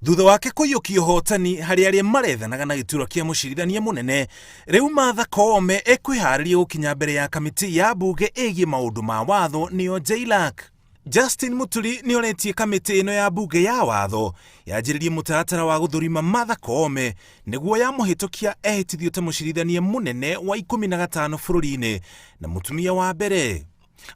Thutha wake kũiyũkia ũhotani harĩ arĩa marethanaga na gĩturwa kĩa mũcirithania mũnene, rĩu Martha Koome ekwĩharĩria gũkinya mbere ya kamĩtĩ ya mbunge ĩgiĩ maũndũ ma watho nĩyo JLAC. Justin Muturi nĩ oretie kamĩtĩ ĩno ya mbunge ya watho yanjĩrĩrie mũtaratara wa gũthũrima Martha Koome nĩguo yamũhĩtũkia ehĩtithio ta mũcirithania mũnene wa 15 bũrũri-inĩ na mũtumia wa mbere.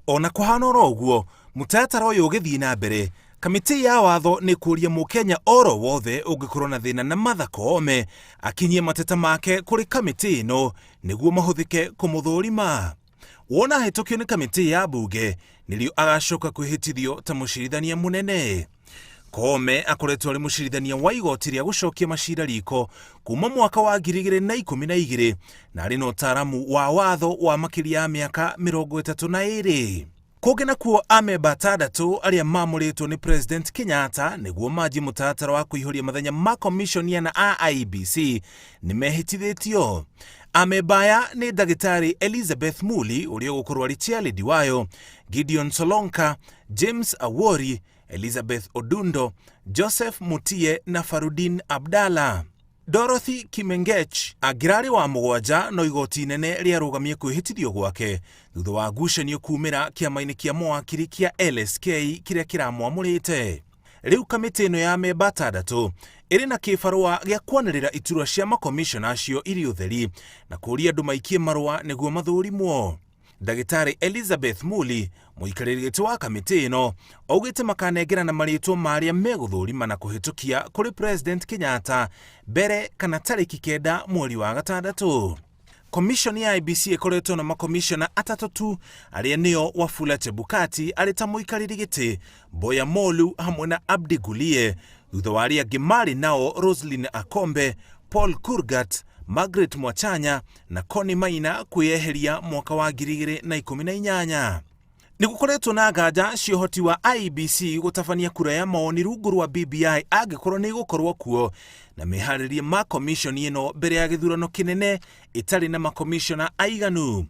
Ona kũhana oro ũguo, mũtaratara ũyũ ũgĩthiĩ na mbere, kamĩtĩ ya watho nĩ kũria mũkenya oro wothe ũngĩkorwo na thĩna na Martha Koome akinyie mateta make kũrĩ kamĩtĩ ĩno nĩguo mahũthĩke kũmũthũrima. Wona ahĩtũkio nĩ kamĩtĩ ya mbunge nĩrĩo agacoka kwĩhĩtithio ta mũcirithania mũnene. Koome akoretwo arĩ mũcirithania wa igoti rĩa gũcokia macira riko kuma mwaka wa 2012 na arĩ na ũtaaramu wa watho wa makĩria ya mĩaka 32. Kũngĩ nakuo amemba atandatũ arĩa mamũrĩtwo nĩ President Kenyatta nĩguo manjie mũtaratara wa kũihũria mathenya ma komishoni a IEBC nĩ mehĩtithĩtio. Amemba aya nĩ ndagĩtarĩ Elizabeth Muli ũrĩa ũgũkorwo arĩ chairlady wayo, Gideon Solonka, James Awori, Elizabeth Odundo, Joseph Mutie na Farudin Abdalla. Dorothy Kimengech angĩrarĩ wa mũgwanja no igoti inene rĩarũgamie kwĩhĩtithio gwake thutha wa ngucanio kumĩra kĩama-inĩ kĩa mawakiri kĩa LSK kĩrĩa kĩramwamũrĩte. Rĩu kamĩtĩ ĩno ya memba atandatũ ĩrĩ na kĩbarũa gĩa kwanĩrĩra iturwa cia makomishona acio irĩ ũtheri na kũria andũ maikie marũa nĩguo mathũrimwo. Ndagĩtarĩ Elizabeth Muli, mũikarĩri gĩtĩ wa kamĩtĩ ĩno, augĩte makanengerana marĩtwa ma arĩa megũthũrima na kũhĩtũkia kũrĩ President Kenyatta mbere kana tarĩki 9 mweri wa gatandatũ. Komishoni ya IEBC ĩkoretwo na makomishona atatũ tu arĩa nĩo Wafula Chebukati arĩ ta mũikarĩri gĩtĩ, Boya Molu hamwe na Abdi Gulie, thutha wa arĩa angĩ marĩ nao Roslyn Akombe, Paul Kurgat, Margaret Mwachanya na Connie Maina kwĩyeheria mwaka wa 2018. Nĩ gũkoretwo na nganja cia ũhoti wa IEBC gũtabania kura ya mawoni rungu rwa BBI angĩkorwo nĩ ĩgũkorwo kuo na meharĩria ma komishoni ĩno mbere ya gĩthurano kĩnene ĩtarĩ na makomishona aiganu.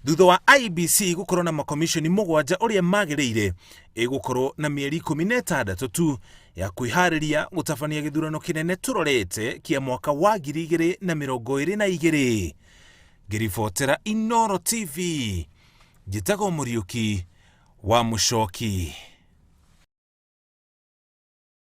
Thutha wa IEBC gũkorwo na makomishoni mũgwanja ũrĩa magĩrĩire, ĩgũkorwo na mĩeri 16 tu ya kwĩharĩria gũtabania gĩthurano kĩnene tũrorete kĩa mwaka wa 2022. Ngĩribotera Inooro TV, njĩtagwo Mũriũki wa Mũcoki.